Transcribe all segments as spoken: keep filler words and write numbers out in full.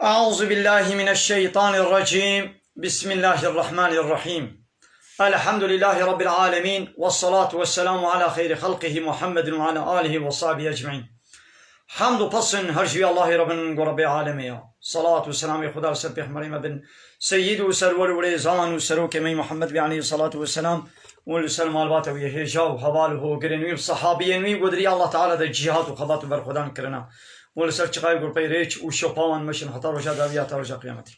أعوذ بالله من الشيطان الرجيم. بسم الله الرحمن الرحيم. الحمد لله رب العالمين، والصلاة والسلام على خير خلقه محمد وعلى آله وصحبه أجمعين. Hamd û pesn her ji wî Allahê re bin, go Rebbê alemê ya. Salat û selamê Xuda li ser pêxemberê me bin, seyyid û serwer û rêzan û serokê me Muhammed bî aleyhî salatu ve selam û li ser malbata wî hêja û heval û hogirên wî û sehabiyên wî, go di rîya Allah Teala de cîhat û xebat û berxwedan kirina. Û li ser çiqayê gurpey rêç û şopa wan meşin heta roja dawiya, heta roja qiyametê.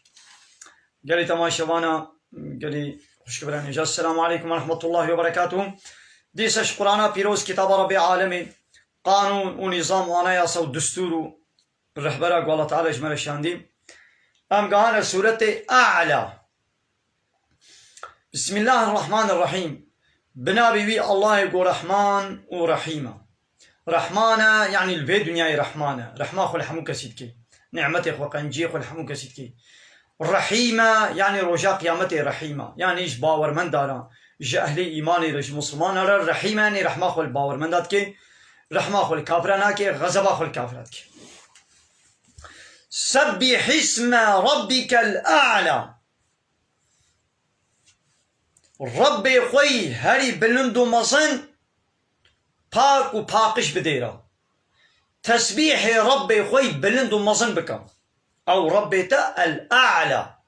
Gelî temaşevana, gelî xwişkbirên hêja, Esselamu aleykum ve rahmetullahi ve berekatuhu. Dîsa ji Qur'ana pîroz, kitaba Rebbê alemê, qanûn û nîzam û anayasa û destûr û rehbera ku Allah Teala ji me re şandî. Em gehane sûretê A'la. Bismillahirrahmanirrahîm. Bi navê wî Allahê ku Rehman û Rehîm e. Rehman e, yanî li vê dinyayê Rehman e. Rehma xwe li hemû kesî dike. Nîmetê xwe, qenciyê xwe li hemû kesî dike. Rehîm e, yanî roja qiyametê Rehîm e. Yanî ji bawermenda re, ji ehlê îmanê re, ji misilmana re Rehîm e, yanî rehma xwe li bawermenda dike. Rehma xwe li kafira nake, xezeba xwe li kafira dike. Sebbih isme rabbikel a'la. Rebbê xwe yî herî bilind û mezin pak û paqij bidêra. Tesbîhê Rebbê xwe yî bilind û mezin bike. Ew Rebbê te el-A'la.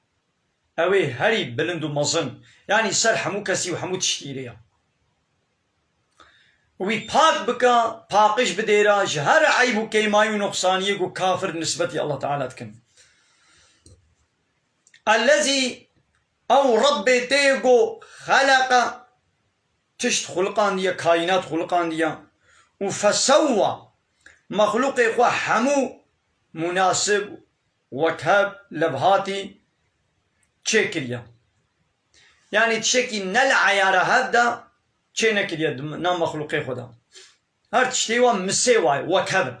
Ew ê herî bilind û mezin. Yanî ser hemû kesî û hemû tiştî rê ya. Wî pak bike, paqij bidêra ji her eyb û keymayî û noqsaniyê ku kafir nisbetî Allah Teala dikin. Ellezî, ew Rebbê tê ku xeleqe, tişt xuliqandiye, kaînat xuliqandiye, û fesewwa, mexlûqê xwe hemû munasib, wekhev, levhatî çêkiriye. Yanî tiştekî ne li eyara hev de çê nekiriye di nav mexlûqê xwe de. Her tiştê wan misê waye, wekhev in.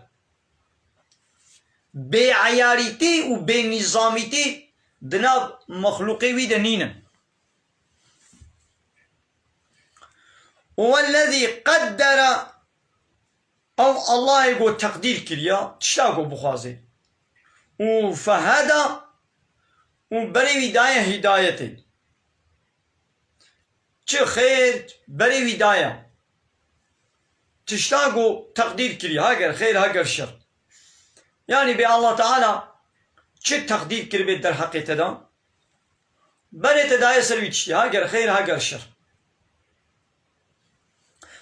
Bêeyarîtî û bênîzamîtî di nav mexlûqê wî de nînin. Wellezî qeddere, ew Allahê ku teqdîr kiriya, tişta ku bixwaze. Û feheda, û berê wî daye hîdayetê. Çi xêr berê wî daye. Tişta ku teqdîr kiriye, ha ger xêr, ha ger şer. Yanî bê Allah Teala çi teqdîr kiribê derheqê te de, berê te daye ser wî tiştî, ha ger xêr, ha ger şer.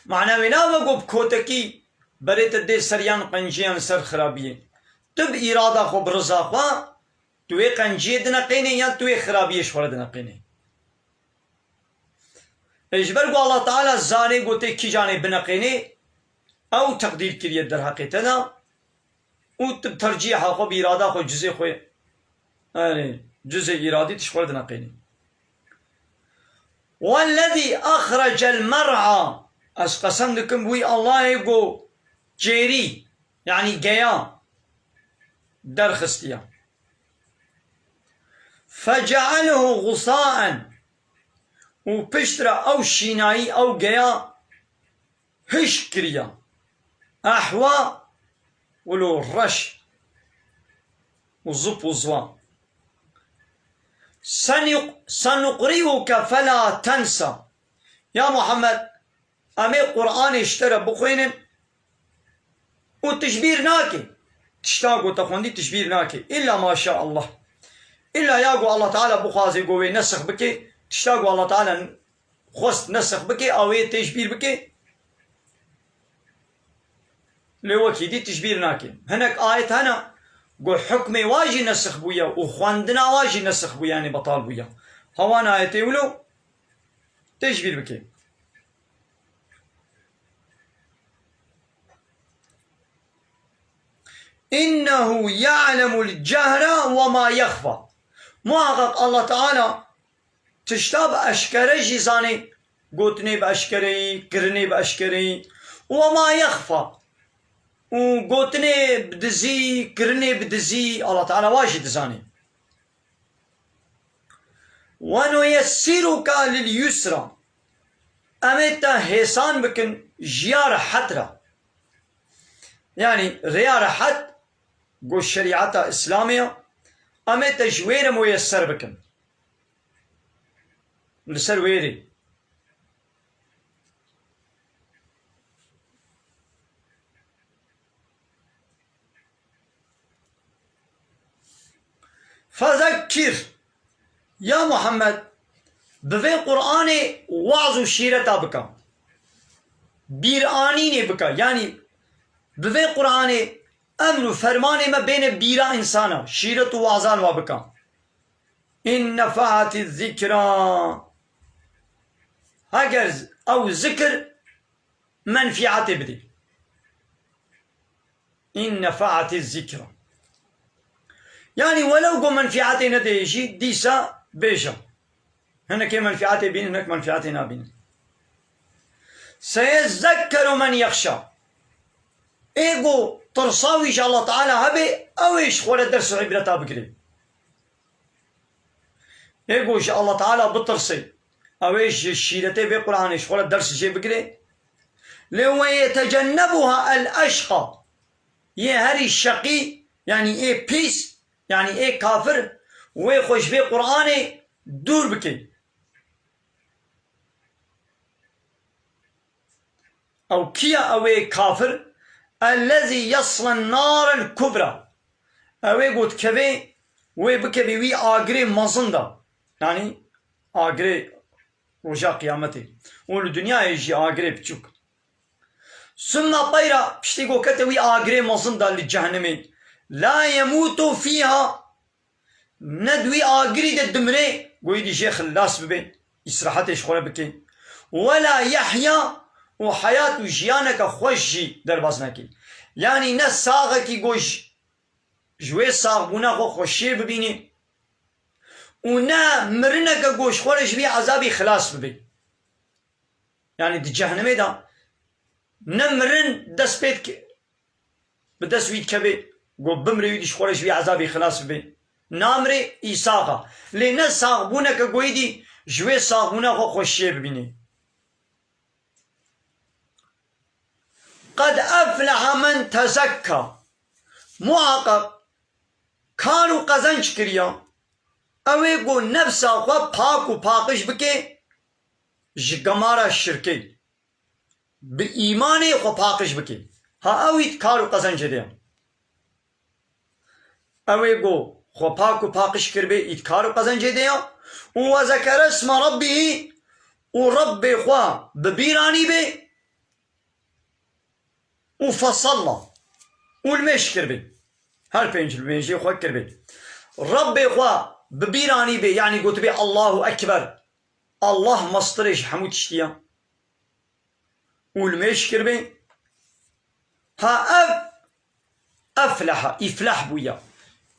Mana wê nave ku bi kotekî berê te dê ser yan qenciyê yan ser xirabiyê. Tu bi îrada xwe, bi riza xwe, tu wê qenciyê dineqênê yan tu wê xirabiyê ji xwe re dineqênê. Ê ji ber ku Allah Teala zanê ku tê kîjanê bineqênê, ew teqdîr kiriye derheqê te de û tu bi tercîha xwe, bi îrada xwe, cizê xwe, yanî cizê îradî tu ji xwe re dineqênî. Wellezî exrecel mer'a, ez qesem dikim wî Allahê ku çêrî, yanî geya derxistiye. Fecealehu gusaen, û piştre ew şînayî, ew geya hişk kiriye. Ehwa, wilo reş û zip û ziwa. Senuq-, senuqri'uke fela tensa. Ya Muhammed, em ê Qur'anê ji te re bixwînin û tu ji bîr nakî. Tişta ku te xwendî tu ji bîr nakî. Îlla maşa Allah. Îlla ya ku Allah Teala bixwaze ku wê nesix bike, tişta ku Allah Teala xwest nesix bike, ew ê tê ji bîr bike. Lê wekî dî tu ji bîr nake. Hinek ayet hene ku hukmê wa jî nesix bûye û xwendina wa jî nesix bûye, yanî betal bûye. Hewan ayetê wilo tê ji bîr bike. İnnehu ya'lemul cehre ve ma yexfa. Muhakkak Allah Teala tişta bi eşkere jî zanê, gotinê bi eşkereyî, kirinê bi eşkereyî. Ve ma yexfa. Û gotinê bi dizî, kirinê bi dizî, Allah Teala wa jî dizanê. Ve nuyessiruke lil yusra. Em ê te hêsan bikin ji ya rehet re. Yanî rêya rehet, ku şerîeta Îslamê ye, Em ê te ji wê re moyesser bikin. Li ser wê rê. Fezekkir. Ya Muhammed, bi vê Qur'anê waz û şîreta bike. Bîranînê bike. Yanî bi vê Qur'anê emr û fermanê me bêne bîra însana. Şîret û wazan wa bike. In nefa'ati zikra. Heger ew zikir menfîatê bidî. In nefa'ati zikra. Yanî welew ku menfîatê nedê jî dîsa bêje. Hinekê menfîatê bînin, hinek menfîatê nabînin. Seyezekkeru men yexşa. Ê ku tirsa wî ji Allah Teala hebe, ew ê ji xwe re ders û îbreta bigire. Ê ku ji Allah Teala bitirse, ew ê ji şîretê vê Qur'anê ji xwe re ders jê bigire. Lê we yetecennebuha el eşqa. Yê herî şeqî, yanî ê pîs, yanî ê kafir, wê xwe ji vê Qur'anê dûr bike. Ew kî ye ew ê kafir? Ellezî yeslen narel kubra. Ew ê ku dikeve, wê bikeve wî agirê mezin de. Yanî agirê roja qiyametê. Û li dinyayê jî agirê biçûk. Sümme teyra, piştî ku kete wî agirê mezin de li cehennemê. La yemûtu fîha. Ne di wî agirî de dimrê, ku êdî jê xilas bibe, îsrehetê ji xwe re bike. Wela yehya, û heyat û jiyaneke xweş jî derbas neke. Yanî ne saxekî ku ji, ji wê saxbûna xwe xweşiyê bibîne û ne mirineke ku ji xwe re ji vî ezabî xilas bibe. Yanî di cehennemê de ne mirin dest pê dike, bi dest wî dikeve, ku bimrê wî dî ji xwe re ji vî ezabî xilas bibe. Namrê îsaxa. Lê ne saxbûneke ku êdî ji wê saxbûna xwe xweşiyê bibîne. Qed efleha men tezekka. Muhaqqeq kar û qezenc kiriya. Ew ê ku nefsa xwe pak û paqij bike ji gemara şirkê. Bi îmanê xwe paqij bike. Ha ew ît kar û qezencê de ye. Ew ê ku xwe pak û paqij kiribê ît kar û qezencê de ye. Û we zekere isme rabbihî, û Rebbê xwe bi bîr anîbê. Û fesalla. Û limêj kiribê. Her pênc limêjê xwe kiribê. Rebbê xwe bi bîr anîbê, yanî gotibê Allahu Ekber. Allah mestirê ji hemû tiştî ye. Û limêj kiribê. Ha ev efleha, îflah bûye.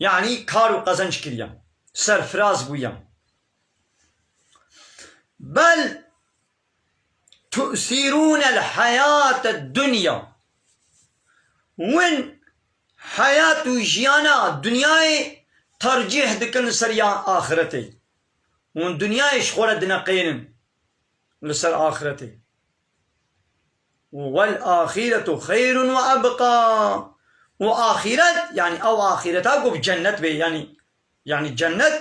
Yanî kar û qezenc kiriye. Serfiraz bûye. Bel tu'sirûnel heyate dunya. Win heyat û jiyana dinyayê tercîh dikin li ser ya axiretê. Hûn dinyayê ji xwe re dineqênin li ser axiretê. Wel axiretu xeyrun ve ebqa. Û axiret, yanî ew axireta ku bi cennet bê, yanî, yanî cennet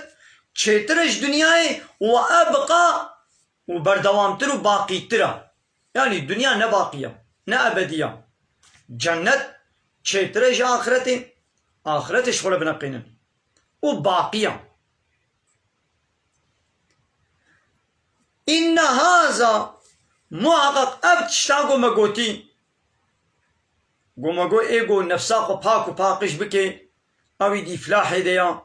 çêtir e ji dinyayê, û ebqa, û berdewamtir û baqîtir e. Yanî dinya ne baqî ye, ne ebedî ye. Cennet çêtir e ji axiretê, axiretê ji xwe re bineqînin. Û baqî ye. Înne haza, muheqeq ev tişta ku me gotî, ku me got ê ku nefsa xwe pak û paqij bike, ew î di îflahê de ya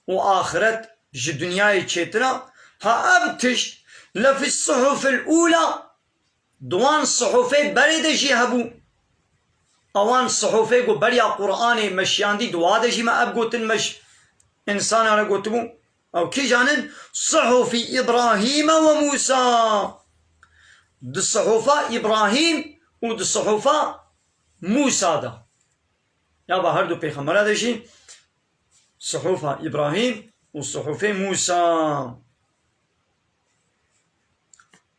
û axiret ji dinyayê çêtir e. Ha ev tişt lefis suhufil ûla, di wan sihufê berê de jî hebû. Ewan sihufê ku beriya Qur'anê me şiyandî, di wa de jî me ev gotin me ji însanan re gotibû. Ew kîjan in? Suhufî Îbrahîme we Mûsa. Di sihufa Îbrahîm û di sihufa Mûsa de. Ya ba her du pêxembera de jî, suhufa Îbrahîm û suhufê Mûsa.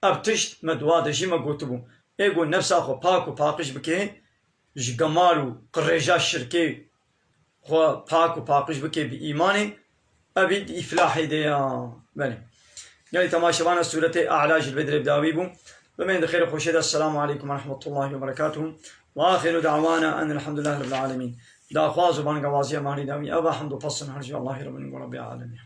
Ev tişt me di wa de jî me gotibû. Ê ku nefsa xwe pak û paqij bike, ji gemar û qirêja şirkê xwe pak û paqij bike bi îmanê, Evî di îflahê de ya. Belê. Gelî temaşevana sûretê A'la jî li vê dirê bi dawî bû. Bimên di xêr û xweşê de. Esselamu aleykum ve rahmetullahi ve berekatuhu. Ve axiru da'wana en elhamdülillahi rabbil alemin. Daxwaz û bangawaziya marî dawî. Eva hamd û pes û her ji Allahî Rabbin û Rabbi alemîn.